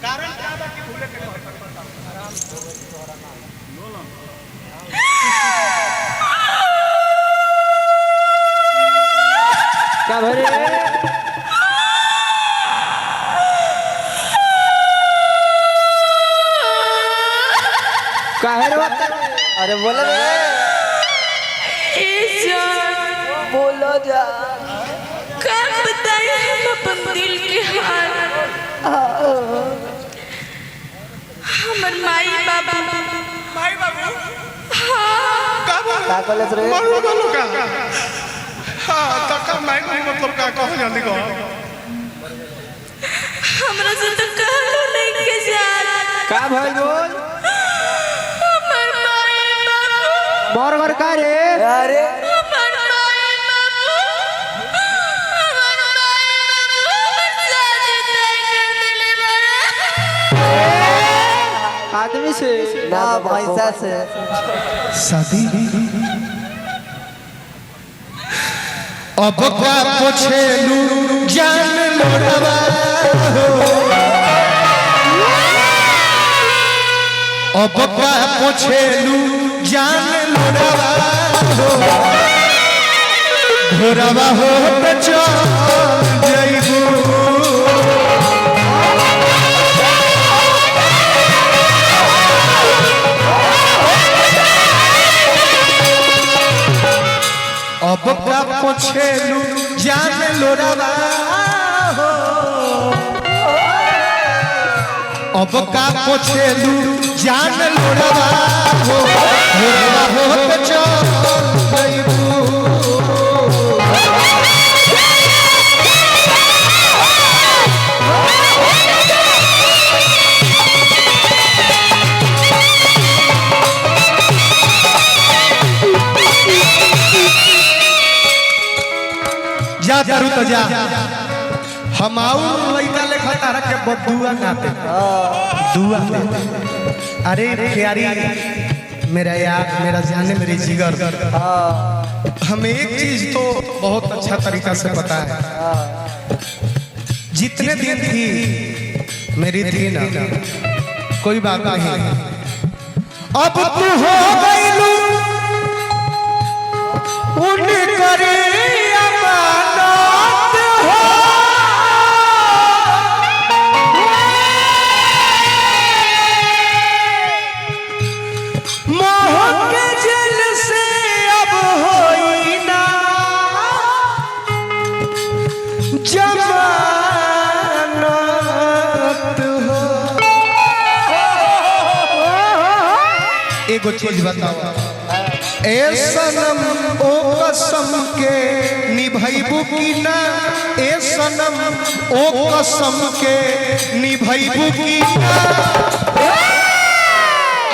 कारण का बा कि भूले के कहत? क्या भरे? काहे रोता? अरे बोला रे। ए जान, बोलो जा। का बताए हम अपन दिल के हाल। हमर माई बाबू। माई बाबू? हाँ। का बोल? का कहलस रे? मरू बोलो का? हाँ, तो का माई बाबू मतलब का कहो, जल्दी कहो। हमरा से तो कहलो नहीं के जात। का भइल बोल? हमर माई बाबू, मोर घर का रे? अरे हमर माई बाबू, हमर माई बाबू हमर शादी तय कर देले बारे। आदमी से? ना, भैंसा से। शादी अब का पूछेलू जान लोटवा हो? अब का पूछेलू जान लोटवा हो? भोरवा हो त चल जइबू। अब का पूछेलू जान लोरवा हो? अब का पूछेलू जान लोरवा हो? लोरवा हो त चल जइबू। जा दारू तो जा, हम आऊ लइका लेखा तारा के बदुआ ना दे, दुआ दे। अरे प्यारी, मेरा यार, मेरा जाने, मेरे जिगर, हमें एक चीज तो बहुत अच्छा तरीका से पता है, जितने दिन थी मेरी थी ना, कोई बात नहीं। अब तू हो गईलू उन करे अमानत हो। मोह के जेल से अब होई ना जमानत हो। एगो चीज बताओ, ए सनम, ओ कसम के निभैबू की ना? ए सनम, ओ कसम के निभैबू की ना?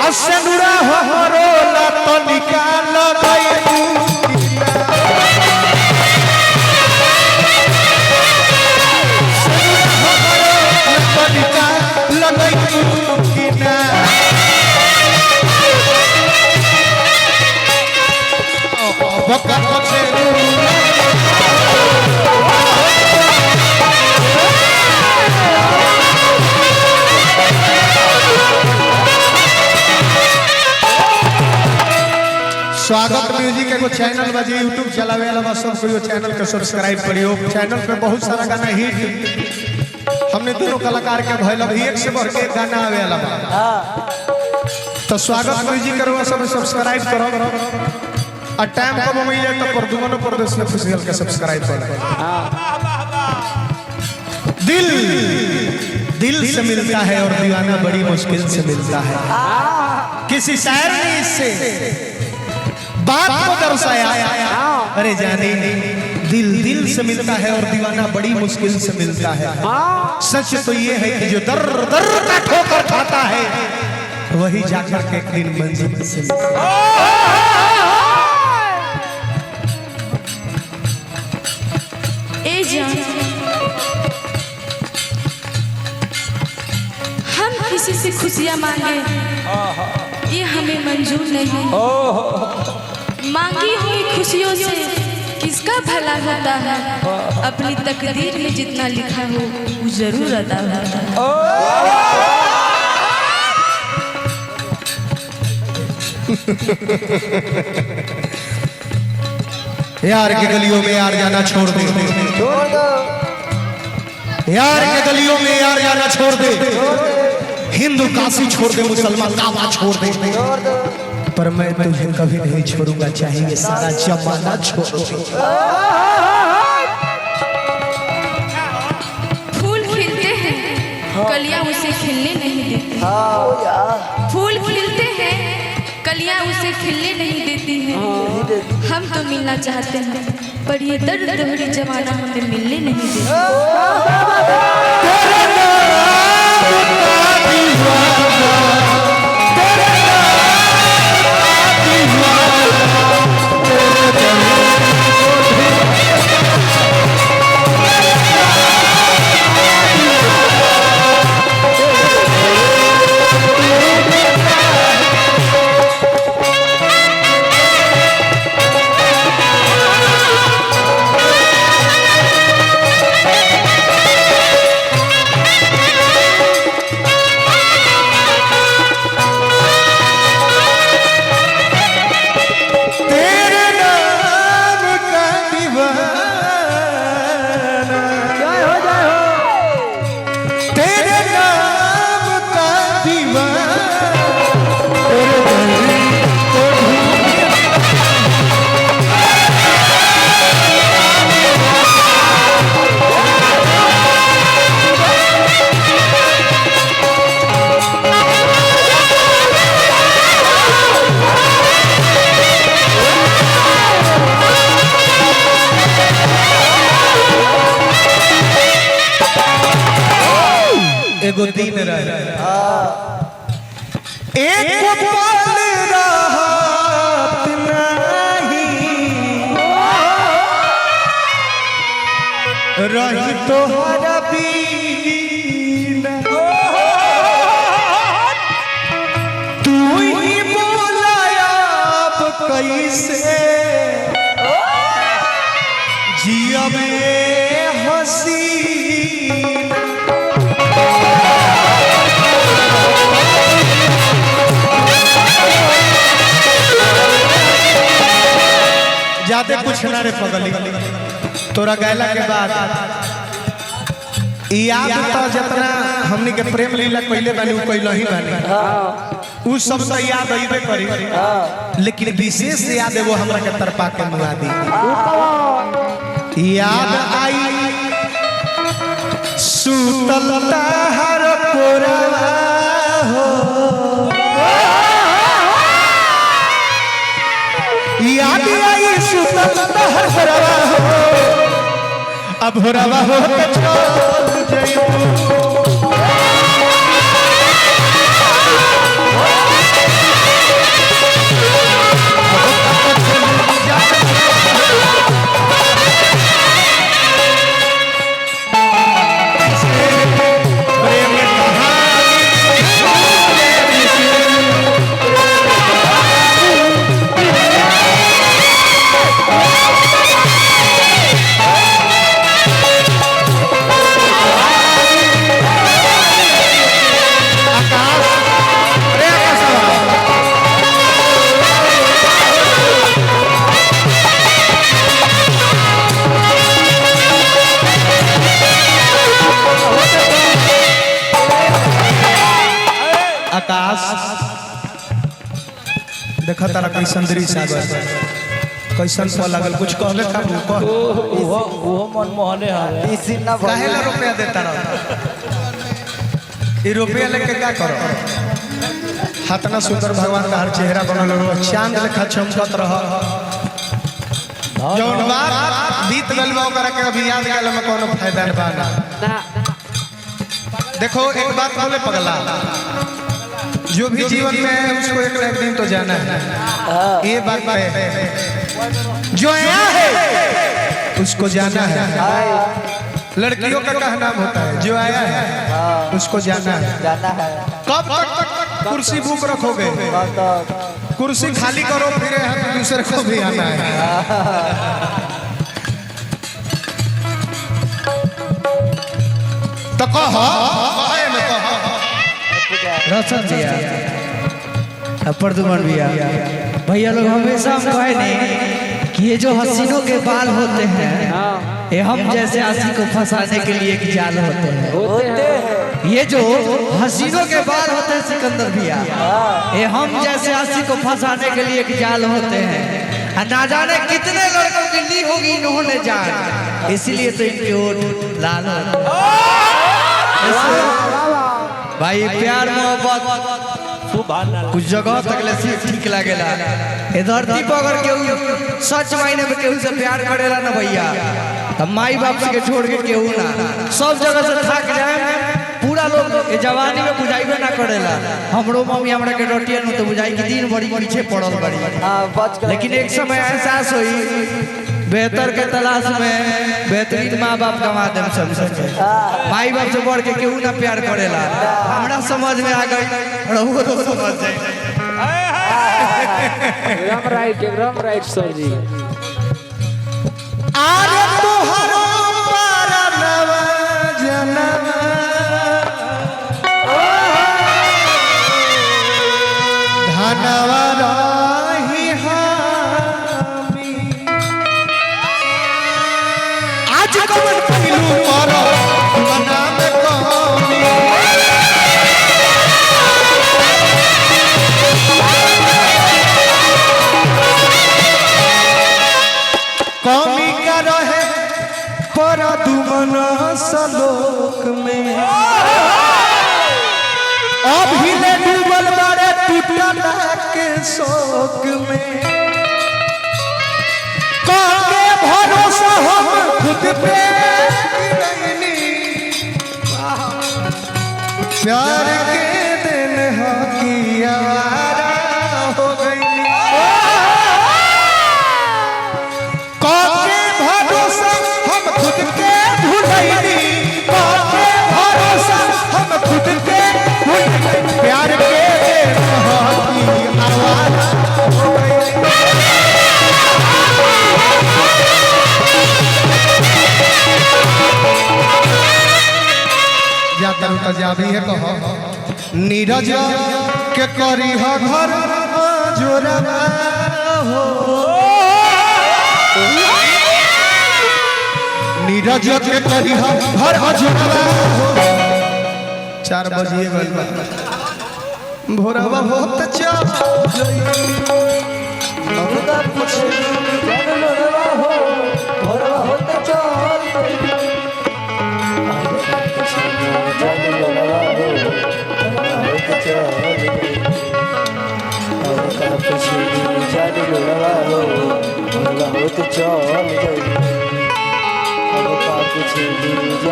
असनुरा हो रोला तो निकाल गईबू की ना? असनुरा हो रोला तो निकाल गईबू की ना? बका पछेलू। स्वागत म्यूजिक एगो चैनल बा जे यूट्यूब चलावे वाला बा। सब कोई चैनल के सब्सक्राइब करियो। चैनल पे बहुत सारा गाना हिट हमने दोनों कलाकार के भइल, अभी एक से बढ़ के एक गाना आवे वाला बा। तो स्वागत म्यूजिक करवा, सब सब्सक्राइब करो और टाइम कब मिल जाए तो प्रदुमनो परदेश ऑफिशियल के सब्सक्राइब करो। दिल दिल से मिलता है और दीवाना बड़ी मुश्किल से मिलता है। किसी शायर ने इससे बात को दर्शाया, अरे जाने, दिल दिल से मिलता है और दीवाना बड़ी मुश्किल से मिलता है। सच तो ये है कि जो दर दर का ठोकर खाता है वही जाकर के एक दिन मंजिल से मिलता है। ए जान, हम किसी से खुशियाँ मांगे ये हमें मंजूर नहीं। मांगी हुई खुशियों से किसका भला होता है? अपनी तकदीर में जितना लिखा हो वो जरूर अदा होता है। यार के गलियों में यार जाना छोड़ दे, छोड़ दो। यार के गलियों में यार जाना छोड़ दे, हिंदू काशी छोड़ दे, मुसलमान काबा छोड़ दे, छोड़ दो। पर मैं तुझे कभी नहीं छोड़ूंगा, चाहे ये सारा जमाना छोड़ दे। फूल खिलते हैं, कलियां उसे खिलने नहीं देती। फूल खिलते हैं, कलियां उसे खिलने नहीं देती हैं। हम तो मिलना चाहते हैं, पर ये दर्द भरी जमाना हमें मिलने नहीं देता। तेरे नाम का दीवाना, जय हो जय हो। तेरे नाम का दीवाना, तेरे दर को ढूंढ। एगो दिन रहे, एक पल राहत नहीं रही तोहरा बिना, तू ही बोलाया अब कैसे जिया में हसीना। ज्यादा कुछ ना रे पगली, तोरा गैला के बाद याद तो जितना हमनी के प्रेम लीला कइले बानी उ कइल ही बानी, उ सब तो याद अइबे करी, लेकिन विशेष याद एगो हमरा के तरपा के मुआ दी। याद आई सुतल ताहर कोरवा हो, याद आई सुतल ताहर कोरवा हो, अब भोरवा हो के छोड़ जइबू। प्रेम कहानी आकाश, अरे आकाश बाबा। आकाश देखा तारा कैसन दृश्य आगल, कैसन पल लागल, कुछ कहबे का कह। ओहो ओहो मन मोहने हवे। इसी ना काहे ला रुपया देता रहो, ई रुपया लेके का करो? हतना सुंदर भगवान का हर चेहरा बनल रहो, चांद लेखा चमकत रह। जौन बात बीत गइल बा ओकरा के अभी याद कइला में कोनो फायदा बा ना। देखो एक बात बोले पगला, जो भी जीवन में है उसको एक ना एक दिन तो जाना है, ये बात है। जो आया है उसको जाना है। लड़कियों का क्या नाम होता है, जो आया है उसको जाना है। जाना है। कब तक कुर्सी बुक रखोगे? कब तक? कुर्सी खाली करो, फिर हम दूसरे को भी आना है। तो कहो रोशन भैया प्रदुमन भैया, भैया लोग हमेशा हम कहे नहीं कि ये जो हसीनों के बाल होते हैं ये हम जैसे आशिक को फंसाने के लिए एक जाल होते हैं। होते हैं। ये जो हसीनों के बाल होते हैं सिकंदर भैया, ये हम जैसे आशिक को फंसाने के लिए एक जाल होते हैं। और ना जाने कितने लड़कों की ली होगी इन्होंने जान, इसीलिए तो इनके ओठ लाल होते हैं। भाई प्यार मोहब्बत कुछ जगह तक ले सिर्फ ठीक लागेला। ए धरती पर अगर केहू सच मायने में केहू से प्यार करेला ना भैया, तब माई बाप से के छोड़ के केहू ना, सब जगह से थक जाए पूरा लोग। ए जवानी में बुझाइबे ना करेला। हमरो मम्मी हमरा के रोटिया नु तो बुझाई कि दिन बड़ी पीछे पड़ल बड़ी, बच गए। लेकिन एक समय एहसास हुई बेहतर के तलाश में बेहतरीन माँ बाप कमा देम समझ के। माई बाप से बढ़ के केहू ना प्यार करेला। हमरा समझ में आ गई, रहुओ तो समझ जाए। एकदम राइट, एकदम राइट सर जी। आरे तोहरो पारनवा जनवा धनवा रही हामी। आज कवन पहलू करो मना में कमी। कमी का रहे पर दुमन सलोक में, अभी ले डूबल बारे टूटल के शोक में। काके भरोसा हम खुद पे गिरैनी, प्यार के दिन हकियारा हो गई। काके भरोसा हम खुद के भुलैनी, काके भरोसा हम खुद के भुलैनी, प्यार के दिन हकियारा हो गई। जाता हूँ तो जाभी है कहो नीरज के करी हो घर जोरवा हो। नीरज के करी हो घर जोरवा हो। 4 बजिए गइल बा, भोरवा बहुत चल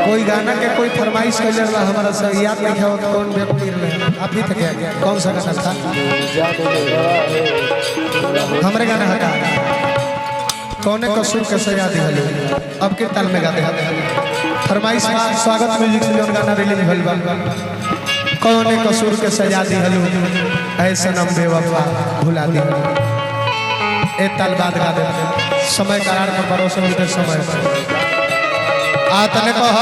कोई गाना के कोई फरमाइश कैले रहा हमारा से याद नहीं है कौन व्यक्ति रहे, आप ही थे क्या? कौन सा गाना था? हमरे गाना हटा कौने कसूर के सजा दिहलो अब के ताल में गाते हैं। फरमाइश स्वागत म्यूजिक से जौन गाना रिलीज भइल बा, कौने कसूर के सजा दिहलो ऐ सनम बेवफा भुला दिहलो, ए ताल बाद गा दे। समय करार पर भरोसा मिलते समय आ तने कह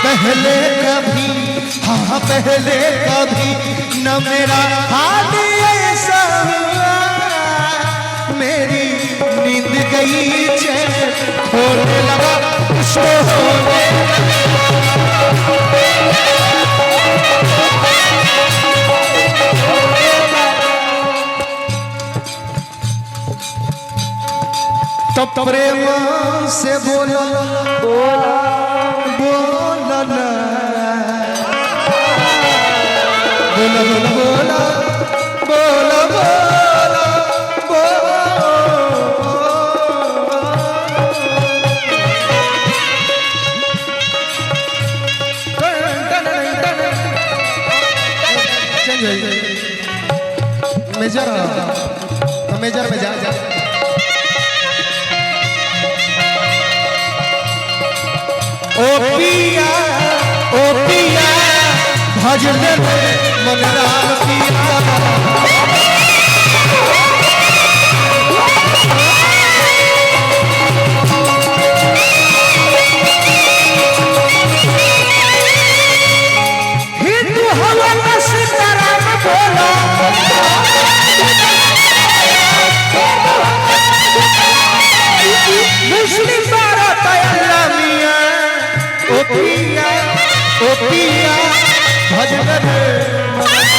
पहले कभी, हाँ पहले कभी न मेरा हाल ऐसा हुआ, मेरी नींद गई चैन खोने लगा उसको होने। तो प्रेम से बोला बोला बोला बोला बोला बोला बोला बोला चेंज हो मेजर, तो मेजर में जा। ओ पिया, ओ पिया, भजन रे मन राम पिया। हिंदू हवा का सीताराम बोलो, मुस्लिम भारत अल्लाह मियां, ओ पिया, ओ पिया, भजन रे।